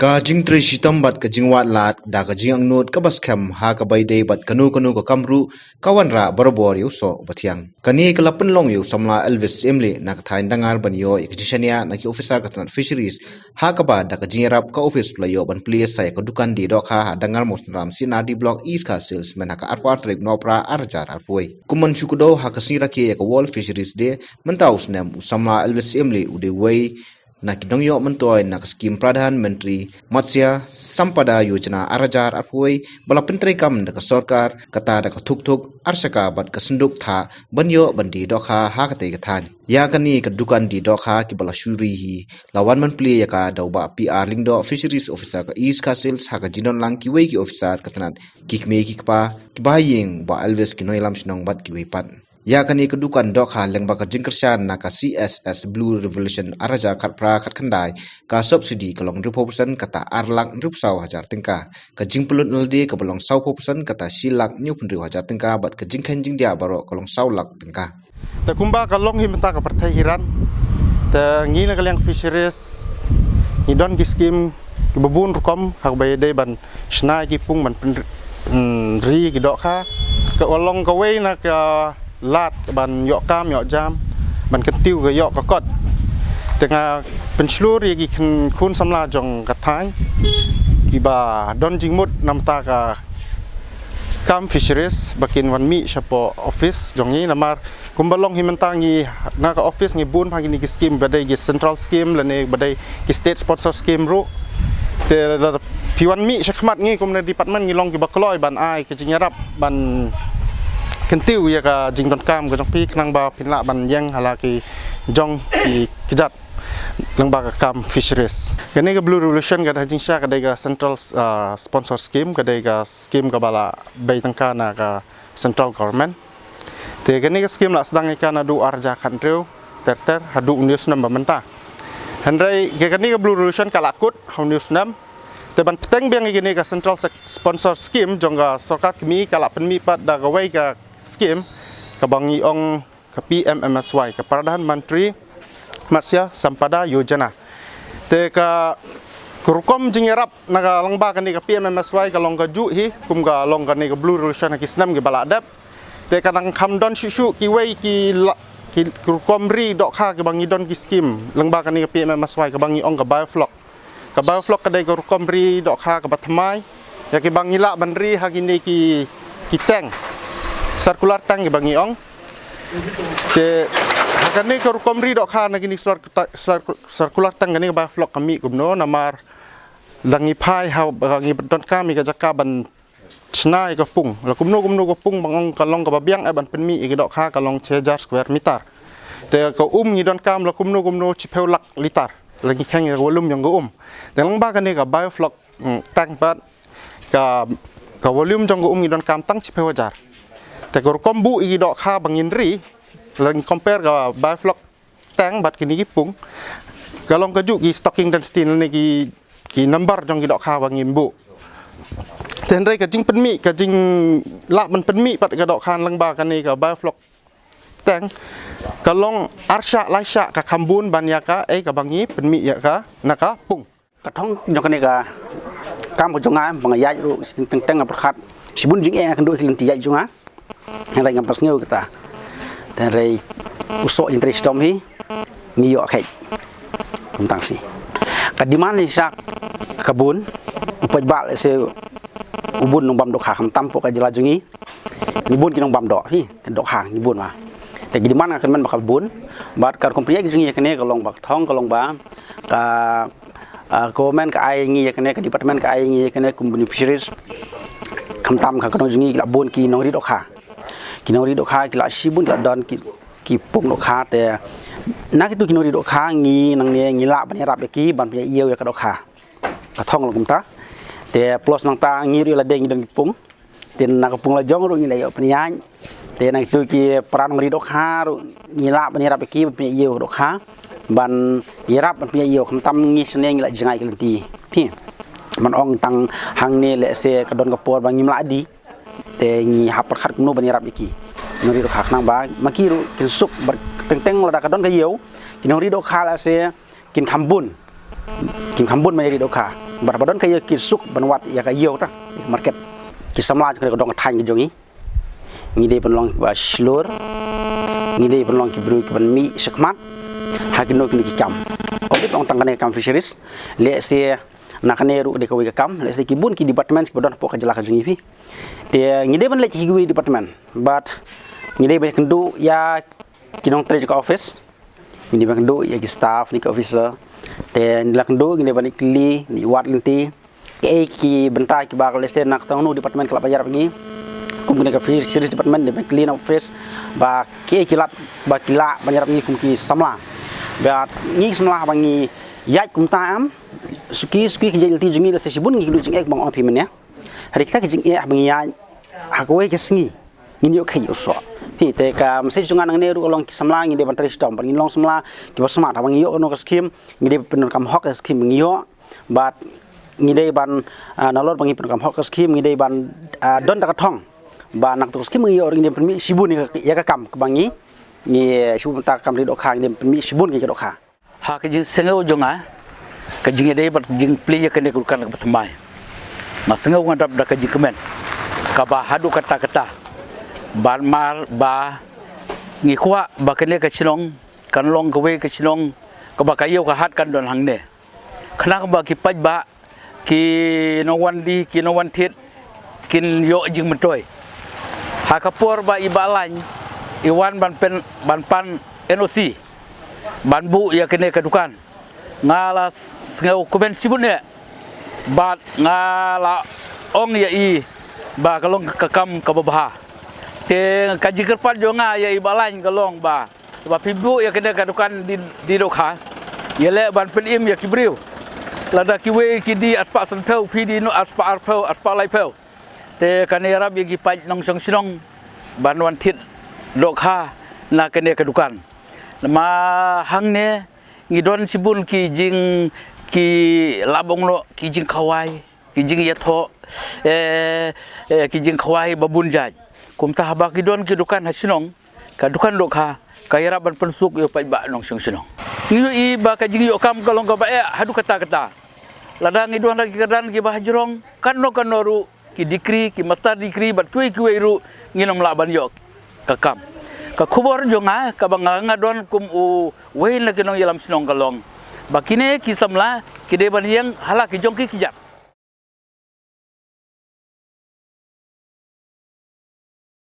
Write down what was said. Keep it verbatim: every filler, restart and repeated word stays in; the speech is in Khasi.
Ka jingtrei shitom bad ka jingwad lad da ka jingangnud kaba skhem ha kaba ïadei bad kano kano ka kam ruh ka wanrah barabor ïa u soh uba thiang. Kane ka la pynlong ïa u samla Elvis Syiemlieh na ka thaiñ Dangar ban ïoh ïa ka jingshaniah na ki officer ka tnat Fisheries, ha kaba da ka jingïarap ka office la ïoh ban plie sa ïa ka dukan die dohkha ha Dangar Mawsynram C&RD Block East Khasi Hills mynta ka arphew ar tarik Nohprah ar hajar arphew. Kum ban shu kdew ha ka sngi rakhe ïa ka World Fisheries Day mynta u snem, u samla Elvis Syiemlieh u dei uwei na ki nongïoh myntoi na ka skim Pradhan Mantri Matsya Sampada Yojana ar hajar arphew ba la pyntreikam da ka sorkar, kata da ka thuk thuk ar shaka bad ka synduk thah ban ïoh ban die dohkha ha katei ka thaiñ. Ïa kane ka dukan die dohkha kiba la shu ri hi la wan ban plie ïa ka da u Bah P R Lyngdoh, Fisheries Officer ka East Khasi Hills, ha ka jingdon lang kiwei ki officer ka tnat, ki kmie ki kpa, ki bahaïing, Bah Elvis, ki nongïalam shnong bad kiwei pat. Ïa kane ka dukan dohkha lyngba ka jingkyrshan na ka C S S Blue Revolution ar hajar khatphra khatkhyndai, ka subsidy ka long hynriewphew percent, kata ar lak hynriewphew saw hajar tyngka. Ka jingpynlut na lade kaba long sawphew percent, kata shi lak hynñiewphew hynriew hajar tyngka, bad ka jingkheiñ jingdiah baroh ka long saw lak tyngka. Te kumba ka long hi mynta ka pyrthei hi Ran, te ngi na ka liang Fisheries ngi don ki skim kiba bun rukom ha kaba ïadei ban shna ïa ki pung ban pyn-, mm, ri ïa ki dohkha. Ka long kawei na ka lad ban ïoh kam ïoh jam, ban kyntiew ka ïoh ka kot. Te nga pynshlur ïa ki khun, khun samla jong ka thaiñ kiba don jingmut na bynta ka kam Fisheries ba kin wan mih shapoh office jong ngi, namar kumba long hi mynta ngi na ka office ngi bun bha kine ki skim, ba dei ki central skim lane ba dei ki state sponsor skim ruh. Te lada phi wan mih shakhmat ngi kum na department ngi long kiba kloi ban ai ka jingïarap ban kyntiew ïa ka jingdonkam ka jong phi khnang ba phin lah ban ïeng ha la ki jong ki kjat lyngba ka kam Fisheries. Kane ka Blue Revolution ka dei ka jingshai, ka dei ka central, ah, sponsor scheme, ka dei ka scheme kaba la bei tyngka na ka central government. Te kane ka skim la sdang ïa ka naduh ar hajar khathynriew ter ter haduh une u snem ba mynta. Hynrei ka kane ka Blue Revolution ka la kut ha une u snem. Te ban bteng biang ïa kane ka central sec-, sponsor scheme jong ka sorkar kmie, ka la pynmih pat da kawei ka skim kaba ngi ong ka P M M S Y, ka Pradhan Mantri Matsya Sampada Yojana. Te ka, ka rukom jingïarap na ka lyngba kane ka P M M S Y ka long kajuh hi kum ka long kane ka Blue Revolution ha ki snem kiba la dep. Te ka nang kham don shuh shuh kiwei ki la, ki rukom ri dohkha kiba ngi don ki skim lyngba kane ka P M M S Y, kaba ngi ong ka biofloc. Ka biofloc ka dei ka rukom ri dohkha kaba thymmai ïa kiba ngi lah ban ri ha kine ki, ki tank, circular tank kiba ngi ong. Te ha kane ka rukom ri dohkha na kine ki cir-, cir-, circular tank, kane ka biofloc ka mih kumno, namar lada ngi phai ha, lada ngi donkam ïa ka jaka ban shna ïa ka pung, la kumno kumno ka pung ba ngi ong ka long kaba biang eh ban pynmih ïa ki dohkha ka long shi hajar square meter. Te ka um ngi donkam la kumno kumno shiphew lak litar, la ngi kheiñ ïa ka volume jong ka um. Te lyngba kane ka biofloc, mm, tank pat, ka, ka volume jong ka um ngi donkam tang shiphew hajar. Te ka rukom buh ïa ki dohkha ba ngin ri, la ngi compare ka biofloc tank bad kine ki pung, ka long kajuh ki stocking density lane ki, ki number jong ki dohkha ba ngin buh. Te hynrei ka jingpynmih, ka jinglah ban pynmih pat ka dohkha lyngba kane ka biofloc tank, ka long ar shah lai shah ka kham bun ban ïa ka, eh, kaba ngi pynmih ïa ka na ka pung. Ka thong jong kane ka kam ka jong nga, ba nga ïaid ruh teng teng nga pyrkhat shibun jingeh, nga kynduh ki lynti ïaid jong nga. Hynrei ngam pat sngew kata. Te hynrei u soh jingtrei shitom hi ngi ïoh kheit. Kumtang shi ka demand ni sa ka bun, u paidbah lehse u bun nongbam dohkha, khamtam hapoh ka jylla jong ngi. Ngi bun ki nongbam doh hi, dohkha ngi bun, wa. Te ki demand nga kyrmen ba ka bun, bad ka rukom pynïaid jong ngi ïa kane ka long ba ka thong, ka long ba ka, ah, government ka ai ngi ïa kane, ka department ka ai ngi ïa kane kum beneficiaries. Khamtam ka kynhun jong ngi ki la bun ki nongri dohkha. Ki nongri dohkha ki la shibun ki la don ki, ki pung dohkha, te na kitu ki nongri dohkha ngi nangne ngi lah ban ïarap ïa ki ban pynïaid ïew ïa ka dohkha. Ka thong long kumta. Te plus nangta ngi ruh ïa lade ngi don ki pung. Te na ka pung la jong ruh ngi la ïoh pynïaid. Te na kitu ki para nongri dohkha ruh ngi lah ban ïarap ïa ki ban pynïaid ïew ka dohkha. Ban ïarap ban pynïaid ïew, khamtam ngi shane ngi la jngai ki lynti. Phi. Ban ong tang hangne lehse ka don ka por ba ngim lah die. Te ngi hap pyrkhat kumno ban ïarap ïa ki nongri dohkha khnang ba ma ki ruh kin suk, bad teng teng lada ka don ka ïew, ki nongri dohkha lehse kin kham bun. kim kham bun ban ïa ri dohkha. Bad ba don ka ïa ki suk ban wad ïa ka ïew ta, market. Ki samla jong ka dong ka thaiñ ka jong ngi, ngi dei ban long kiba shlur, ngi dei ban long ki briew kiban mih shakhmat ha kino kino ki kam. Ym dei ban ong tang kane ka kam fisheries, lehse na kane ruh dei kawei ka kam, lehse ki bun ki departments kiba don hapoh ka jylla ka jong ngi phi. Te ngi dei ban leit ha kiwei department, bad ngi dei ban ïakynduh ïa ki nongtrei jong ka office, ngi dei ban kynduh ïa ki staff ne ki officer. Te ngi la kynduh, ngi dei ban ïakylli, ngi wad lynti kaei ki bynta kiba lehse na kata kano department ka lah ban ïarap ngi. Kum kane ka fisheries department, dei ban kylli na office ba kaei ki lad ba ki lah ban ïarap ngi kum ki samla. Bad ngi ki samla haba ngi ïaid kumta em, suki suki ki jingïalti jong ngi, lehse shibun ngi kynduh jingeh, kumba nga ong phi mynne. Hynrei kita ki jingeh haba ngi ïaid ha kawei ka sngi, ngin ïoh kheiñ ïoh soh. Phi, te ka message jong nga nangne ruh ka long ki samla ngi dei ban trei shitom, ban ngin long samla kiba smat. Haba ngi ïoh kano ka skim, ngi dei ban pyndonkam hok ka skim ba ngi ïoh. Bad ngi dei ban, ah, nalor ba ngi pyndonkam hok ka skim, ngi dei ban, ah, don da ka thong ba na kato ka skim ba ngi ïoh ruh ngi dei ban pynmih shibun ïa ka, ïa ka kam kaba ngi, ngi, shibun bynta ka kam ri dohkha, ngi dei ban pynmih shibun ïa ka dohkha. Ha ka jingsngew jong nga, ka jingïadei bad jingplie ïa kane ka dukan kaba thymmai, nga sngew nga dap da ka jingkmen kaba haduh katta katta. Ban mar ba ngi kwah ba kane ka shnong kan long kawei ka shnong kaba ka ïew ka hat kan don hangne. Khnang ba ki paidbah, ki nongwan die, ki nongwan thied kin ïoh jingmyntoi. Ha ka por ba i Bah Lain i wan ban pen, ban pan N O C ban buh ïa kane ka dukan, nga la s-, sngew kmen shibun eh. Bad nga la ong ïa i ba ka long ka kam kaba bha. Te ka jingkyrpad jong nga ïa i Bah Lain ka long ba, ba phi buh ïa kane ka dukan die, die dohkha, ïaleh ban pynim ïa ki briew. Lada kiwei ki die arspah sanphew, phi die noh arspah arphew, arspah laiphew. Te kan ïarap ïa ki paid nongshong shnong ban wan thied dohkha na kane ka dukan. Namar hangne ngi don shibun ki jing, ki lah ban ong noh ki jingkhawai, ki jingïathoh, eh, eh, ki jingkhawai ba bun jait. Kumta haba ki don ki dukan ha shnong, ka dukan dohkha ka ïarap ban pynsuk ïa u paidbah nongshong shnong. Ngi ïohi ba ka jingïoh kam ka long kaba eh haduh katta katta. Lada ngi don ha ki kyrdan kiba hajrong, katno katno ruh, ki degree, ki master degree bad kiwei kiwei ruh, ngim lah ban ïoh ka kam. Ka khubor jong nga kaba nga, nga don kum uwei na ki nongïalam shnong ka long ba kine ki samla ki dei ban ïeng ha la ki jong ki ki jait.